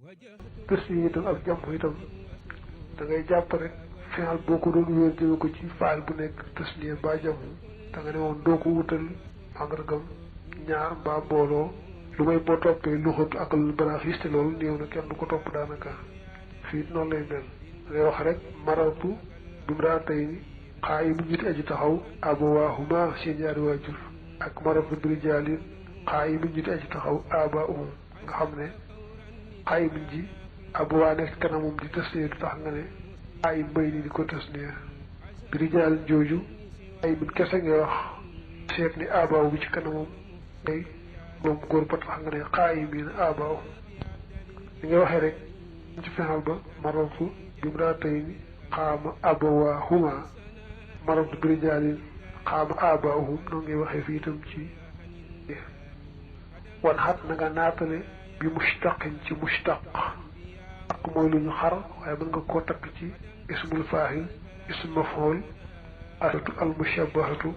tës yi itam ak jàmm itam da ngay jàpp rek fexeel boo ko doon wéer jëme ko ci faal bu nekk tës nii mbaa jàmm da nga ne woon doo ko wutal màndargam ñaar mbaa mbooloo lu may boo toppee luxatu ak baraxis te loolu néew na kenn du ko topp daanaka fii noonu lay mel ngay wax rek maratu bi mu daa tey ni xaa yi mu jiite aji taxaw abawaahuma seen ñaari waajur ak maratu bi rijaalin xaa yi mu jiite aji taxaw abaahum nga xam ne xaa yi mun ji abawaa nekk kanamum di tëslee du tax nga ne xaa yi mbay ni di ko tëslee bi rijaalin jooju xaa yi mun kese ngay wax seet ni abaaw bi ci kanamum day moom góor ba tax nga ne xaa yi miin abaaw li nga waxee rek ci fexal ba maratu bi mu daa tey ni xaama abawaahuma maratu bi rijaalin xaama abaahum noonu ngay waxee fii itam ci wan xat na nga naatale bi mushtaqin ci mushtaq ak mooy lu ñu xar waaye mën nga koo takk ci ismul faahil ismu maf'ul asatu al mushabbahatu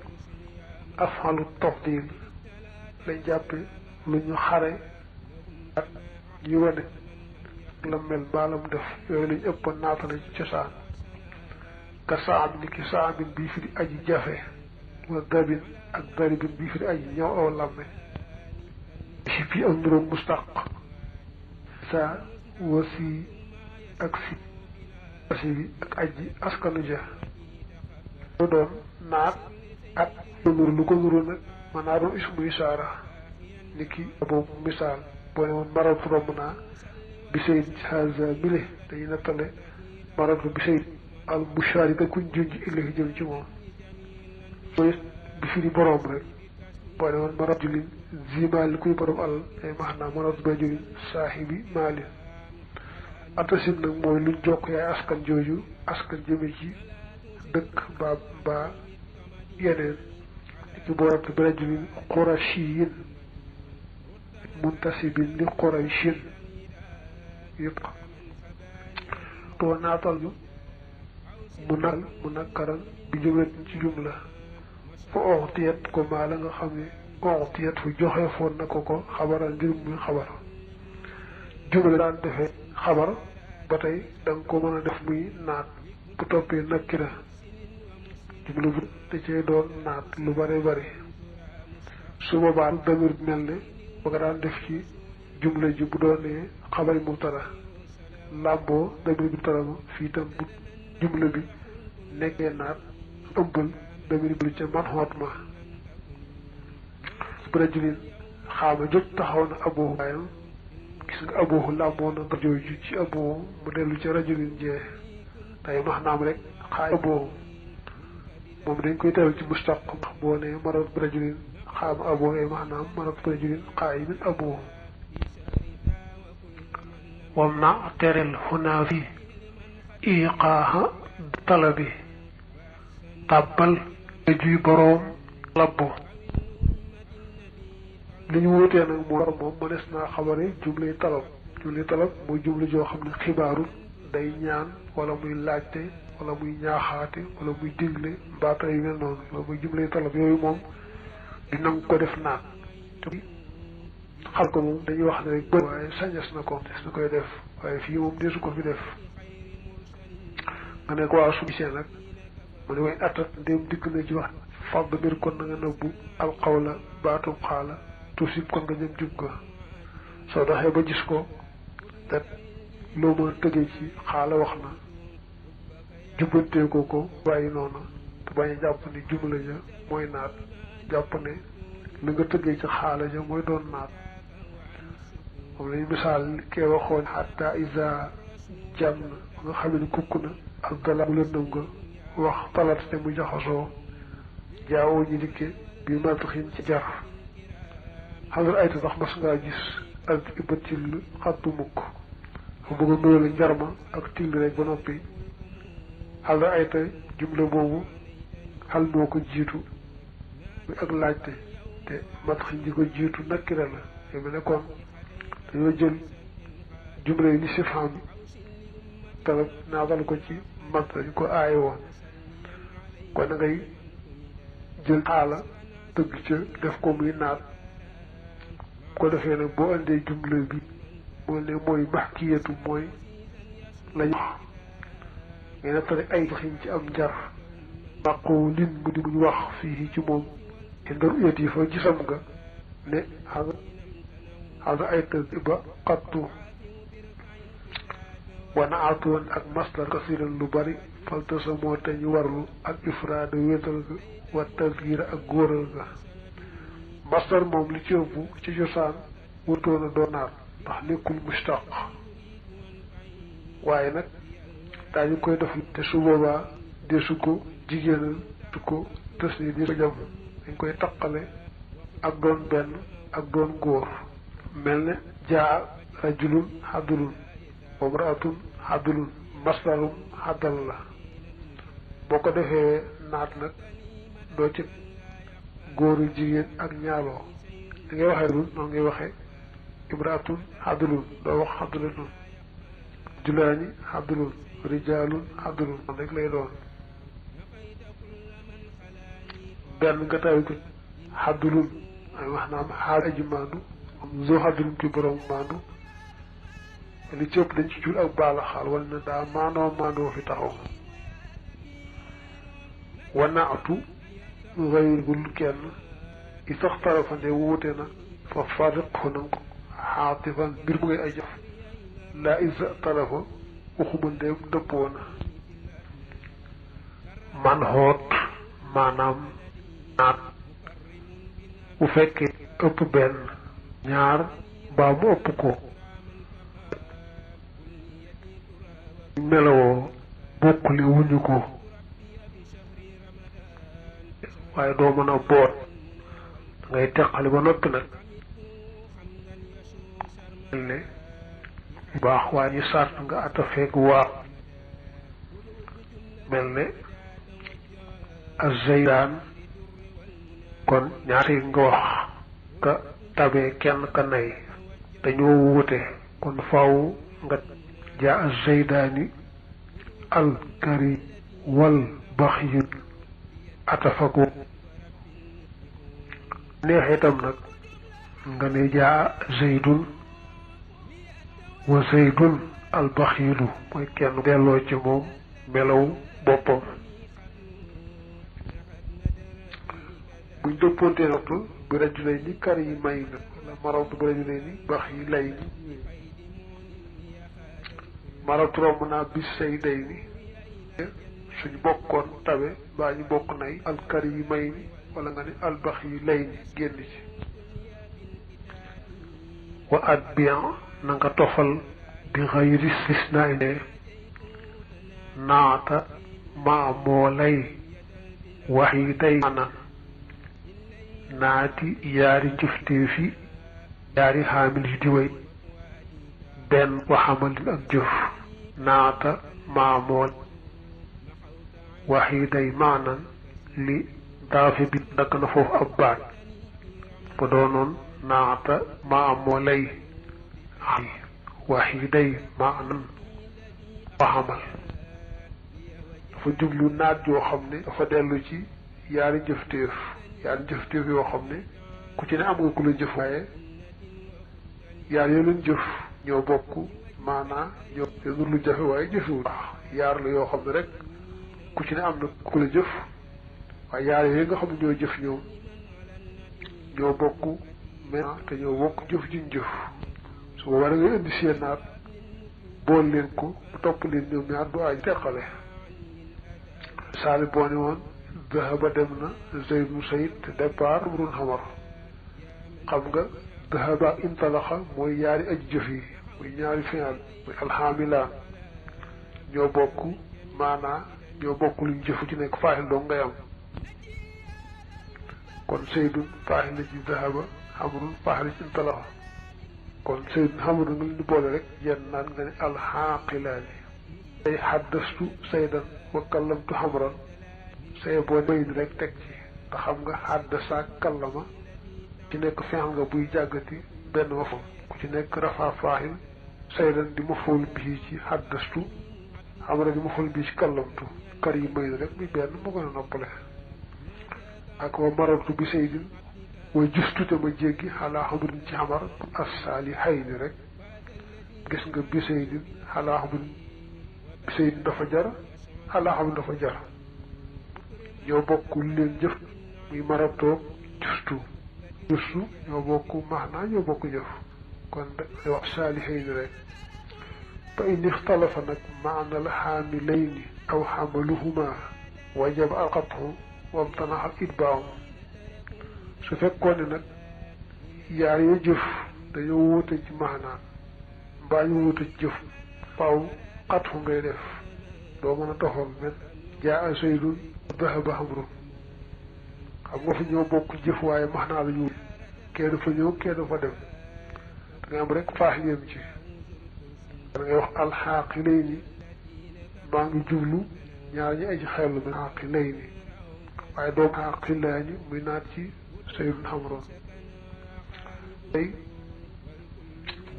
af'alu tafdil lañ jàppe lu ñu xare ak ñu wane la mel baalam def yooyu lañ ëpp naatale ci cosaan ka saam ni ki saamin bii fi di aji jafe wa dabin ak daribin bii fi di aji ñëw aw làmme si fii ak nduróom mustaq saa wasi ak si asi bi ak aji askanu ja lu doon naat ak lu lu ko nuru nag man naa doon ismu isaara ni ki boobu misaal boo ne woon maratu romb naa bi sayid haza mile dañuy nattale maratu bi sayid al bushaari ka kuñ junj illahi jëm ci moom mooy bi fi di boroom rek boo ne woon maratu julin zimaali kuy borom alal ay maanaam maratu rajulin saahibi maali atasim nag mooy luñ jokk yaay askan jooju askan jëme ci dëkk mbaa yeneen ki boorante bi rajulin qurashiyin muntasibin li qurashin yëpp too naatal ñu mu nakkaran bi jumlatin ci jumla fa oxtiyat ko maa la nga xam ne oxtiyat fu joxe foon na ko xabaral ngir muy xabar jumla daan defee xabar ba tey da nga ko mën a def muy naat bu toppee nakkira jumla bu da cee doon naat lu bare bari su boobaa damir mel ne ba nga daan def ci jumla ji bu doonee xabari mubtada làmboo damir bi tarama fii tam bu jumla bi nekkee naat ëmbal damir bi ca man xoot ma bu rajulin xaama jóg taxaw na aboohu baayam gis nga aboohu làmboo na nga jooju ci aboohu mu dellu ca rajulin jee tey max naam rek xaay aboohu moom dañ koy teewal ci mustaq ndax boo ne marat bu rajulin xaama aboohu ay max naam marat bu rajulin xaay min aboohu wam na terel xunaa fi iqaaha talabi tàbbal juy boroom labbo li ñu wutee nag moom mënees naa xamare jumlay talab mooy jumla joo xam ne xibaaru day ñaan wala muy laajte wala muy ñaaxaate wala muy digle mbaata yu mel noonu loolu mooy jumlay talab yooyu moom di nang ko def naat xal ko moom dañuy wax ne rek bët waaye sañes na ko des na koy def waaye fii moom desu ko fi def nga ne ko waaw su gisee nag mu ne way attat ndéem dikk na ci wax fàgg mbir kon na nga nëbbu alxawla baatum xaala tuusib kon nga jëm jub ga soo doxee ba gis ko te loo ma tëgee ci xaala wax na jubbantee ko bàyyi noonu te bañ a jàpp ni jumla ja mooy naat jàpp ne li nga tëggee ci xaala ja mooy doon naat moom lañu misaal kee waxoon xatta isa jàmm nga xam ne kukk na ak galaa bu lëndëm nga wax talat te mu jaxasoo jaawoo ñi dikke bi matxin ci jar xamal ay ta ndax mas ngaa gis ak ibba till xattu mukk fa bëgg a nuyoo njarma ak till rek ba noppi xamal ay ta jumla boobu xal moo ko jiitu muy ak laajte te matxin ji ko jiitu nakkira la yow mi ne kon dañoo jël jumla yi ni sifaam talab naatal ko ci mat dañ ko aaye woon kon na ngay jël xaala tëgg ca def ko muy naat ko defee nag boo andee jumla bi moo ne mooy maxkiyatu mooy lañu ngay nettali ay xiñ ci am njar màqoo lin mu di muñ wax fii ci moom te ndar uyat yi fa gisam nga ne xaga ay tëg ba xattu wana atoon ak masdar kasiran lu bari faltasa moo te ñu warlu ak ifraada wéetal ga wa tasgira ak góoral ga masdar moom li ci ëpp ci cosaan wutoona doonaat ndax nekkul mustaq waaye nag daañu koy def te su boobaa desu ko jigéenal su ko tës ni di ko jam dañ koy taqale ak doon benn ak doon góor mel ne jaa rajulun xadulun wamraatun xadulun masdarum xaddal la boo ko defee naat nag doo ci góoru jigéen ak ñaaloo da ngay waxee dul noonu ngay waxee imraatun xadulun doo wax xadulatun julaani xadulun rijaalun xadulun noonu rek lay doon benn nga tawi ko xadulun ay wax naam xaal aji maandu am zoo xadulun ki borom maandu li ci ëpp dañ ci jul ak baala xaal wala ne daa maandoo fi taxaw wanaatu gayrul kenn i sax tarafa nde wuute na fa fariqhu nanga ko xaatifan mbir mu ngay ay jëf laa isa tarafa waxuma ndeem dëppoo na man xoot maanaam naat bu fekkee ëpp benn ñaar mbaa mu ëpp ko melowoo bokkuli wuñu ko waaye doo mën a boot dangay teqali ba noppi nag mel ne baax waaye ñu sart nga ata feeg waa mel ne azzaydaan kon ñaata yi nga wax ka tabee kenn ka nay dañoo wuute kon faw nga jaa azzaydaani alkari wal baxyut atafaku neex itam nag nga ne jaa zaydun wa zaydun albaxyilu mooy kenn delloo ci moom melaw boppam buñ dëppoonte nag bi rajulay ni kar yi may na wala marawtu bi rajulay ni bax yi lay ni marawtu romb naa bis say day ni suñ bokkoon tabe baa ñu bokk nay alkar yi may ni wala nga ne albax yi lay ni génn ci wa at bien na nga tofal bi xayri istisnaa ne naata maa moo lay wax yi tey maanaam naati yaari jëftee fi yaari xaamil yi di way benn waxamalin ak jëf naata maa moo wax yi day maanaan li daafe bi dakk na foofu ab baat ba doonoon naata maa moo lay wax yi day maanaan waxamal dafa jublu naat yoo xam ne dafa dellu ci yaari jëfteef yoo xam ne ku ci ne am nga ku la jëf waaye yaar yoo leen jëf ñoo bokk maanaa ñoo leen lu jafe waaye jëfewul yaar la yoo xam ne rek ku ci ne am na ku la jëf waaye yaar yooyu nga xam ne ñoo jëf ñoom ñoo bokk mais te ñoo bokk jëf juñ jëf su boobaa da ngay indi seen naat bool leen ko bu topp leen ñoom ñaar du aaj teqale saali boo ne woon dahaba dem na Zaydun Sayd te départ Amrun Xamar xam nga dahaba ak intalaxa mooy yaari aji jëf yi muy ñaari fi'al muy alxaamilaan ñoo bokk maanaa ñoo bokk luñ jëfu ci nekk faaxil doo ngay am kon Saydun faaxil la ci dahaba Amrun faaxil la ci intalaxa kon Saydun Amrun nga leen di boole rek jenn naan nga ne alxaaqilaani ay xaddastu Saydan wa kallamtu Amran saye boo bayin rek teg ci te xam nga xaddasa kallama ci nekk fi'al nga buy jàggati benn mafhum ku ci nekk rafaa faaxil Saydan di maf'ul bihi ci xaddastu Amran di maf'ul bihi ci kallamtu kar yi bayin rek muy benn moo gën a noppale ak wa marartu bi Saydin wa justu te ma jéggi xalaa Amrin ci Amar as-Saalihayni rek gis nga bisaydin xalaa xamul bisaydin dafa jar xalaa xamul dafa jar ñoo bokk leen jëf muy maratoog justu ñoo bokk maanaa ñoo bokk jëf kon day wax saalihayni rek fa in ixtalafa nag maana al xaamilayni aw xamaluhuma wajaba alqathu wamtanaxa itbaahu su fekkoon ne nag yaar ya jëf dañoo wuute ci maanaa mbaa ñu wuute ci jëf faaw xatfu ngay def doo mën a toxal men jaa saydun dahaba amrun xam nga fa ñoo bokk jëf waaye maanaa la ñu wuute kenn fa ñëw kenn fa dem da nga am rek faax yem ci da ngay wax alxaaqilayni maa ngi jublu ñaar ñi aji xellu mi xaaqilayni waaye doo xaaqilaani muy naat ci saydun amrun tey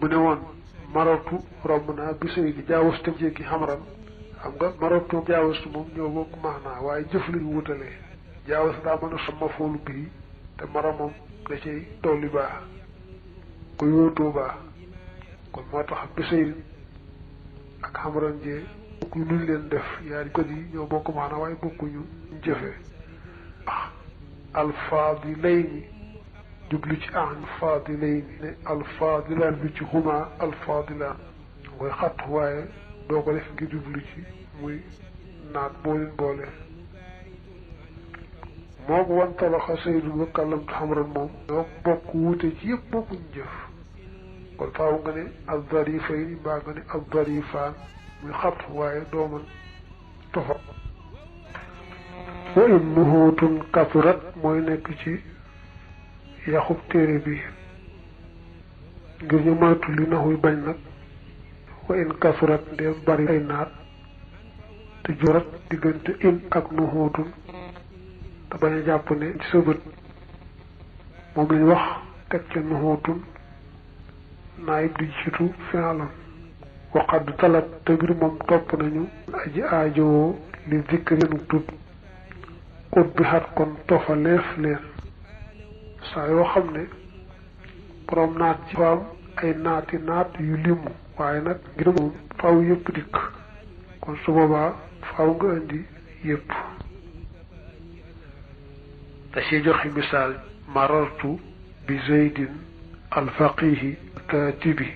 bu ne woon maratu romb naa bi saydi jaawastu jéggi xamran xam nga maratu jaawastu moom ñoo bokk maanaa waaye jëf lañu wutalee jaawastu daa mën a sama foolu bii te mara moom da cay dolli baax ko yóotoo baax kon moo tax bi saydi ak xamran jee bokkuñu luñ leen def yaari kër yi ñoo bokk maanaa waaye bokkuñu jëfe alfaadilayni jublu ci alfaadilayni ne alfaadilaan bi ci huma alfaadilaan mooy xat waaye doo ko def ngir jublu ci muy naat boo leen boole moo ko wan toloxa saydun wa kallamtu xamran moom ñoo bokk wuute ci yëpp bokkuñ jëf kon faaw nga ne aldarifayni mbaa nga ne aldarifaan muy xat waaye doo mën tofa wa in nuhuutun kasurat mooy nekk ci yaxub téere bi ngir ñu moytu li naxuy bañ nag wa in kasurat ndéem bari ay naat te jurat diggante in ak nuhuutun te bañ a jàpp ne ci sa bët moom lañ wax teg ca nuhuutun naayib di jiitu fi'lan waqad talat te bir moom topp nañu aji aajowoo li zikri leenu tudd ut bi xat kon tofaleef leen saa yoo xam ne borom naat ci faam ay naati naat yu limu waaye nag ngir moom faaw yëpp dikk kon su boobaa faaw nga indi yëpp da ciy joxe misaal marartu bi zeydin alfaqihi kaatibi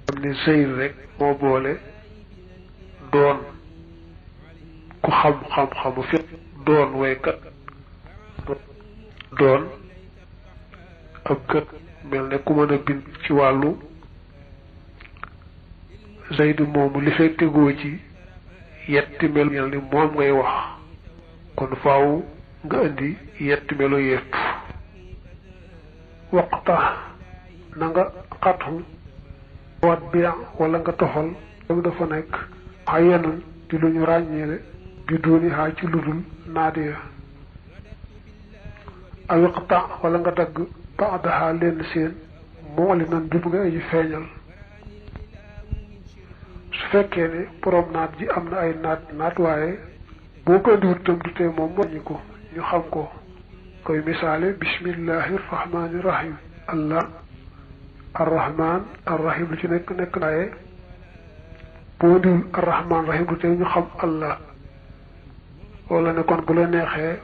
am ne zeyd rek moo boole doon ku xam-xam-xamu fiq doon waykat doon ab kët mel ne ku mën a bind ci wàllu Zayd moomu li fay tegoo ci yetti melo mel ni moom ngay wax kon faaw nga indi yetti melo yépp waqta na nga xatu wat bi wala nga toxal loolu dafa nekk xayanun di lu ñu ràññeele bi dooni xaa ci ludul naadiya aw iqta wala nga dagg baadaha lenn seen moo li nan jub nga aji feeñal su fekkee ne borom naat ji am na ay naat waaye boo ko indiwut tam du tee moom wàññi ko ñu xam ko koy misaale bismillahi rahmani rahim allah arrahman arrahim lu ci nekk waaye boo indiwul arrahman rahim du tee ñu xam allah wala ne kon bu la neexee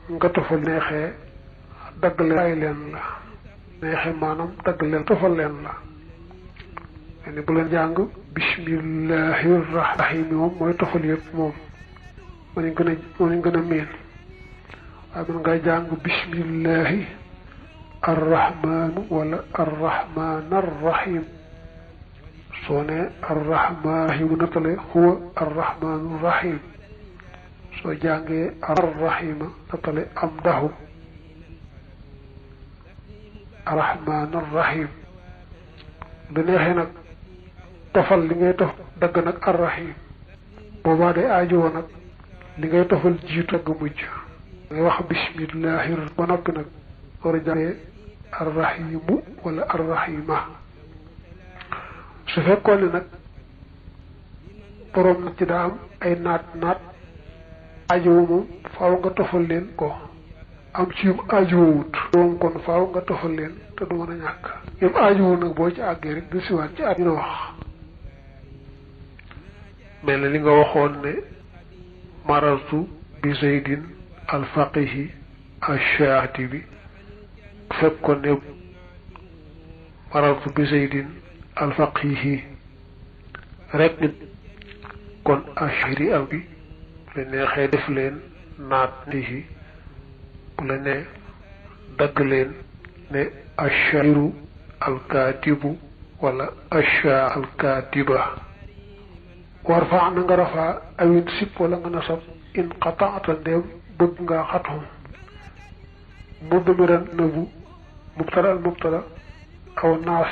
nga tofal neexee dagg leen bàyyi leen la neexee maanaam dagg leen tofal leen la ne bu leen jàng bismillahi rahim moom mooy tofal yëpp moom moo nañ gën a miin waaye mën ngay jàng bismillahi arrahmanu wala arrahman arrahim soo ne arrahmanu natale huwa arrahmanu rahim soo jàngee arrahima natale am dahu arrahman arrahim lu neexee nag tofal li ngay tof dagg nag arrahim boobaa day aajowoo nag li ngay tofal jiitu dagg mujj ngay wax bismillahi ba noppi nag war a jàngee arrahimu wala arrahima su fekkoon ne nag boroom nag ci daa am ay naat aajowoo moom faaw nga tofal leen ko am ci yum aajuwut doom kon faaw nga tofal leen te du mën a ñàkk yum aajuwut nag boo ci àggee rek du siwaat ci at ñu wax mel na li nga waxoon ne marartu bi zaydin alfaqihi ash-shaatibi fekkoon ne marartu bi zaydin alfaqihi rek nit kon ashiri am bi la neexee def leen naat nihi bu la ne dagg leen ne ashairu alkaatibu wala asha alkaatiba war faa na nga rafaa awin sip wala nga nasab in qataata ndeem bëgg nga xatum mudmiran nëbu mubtada al mubtada aw naas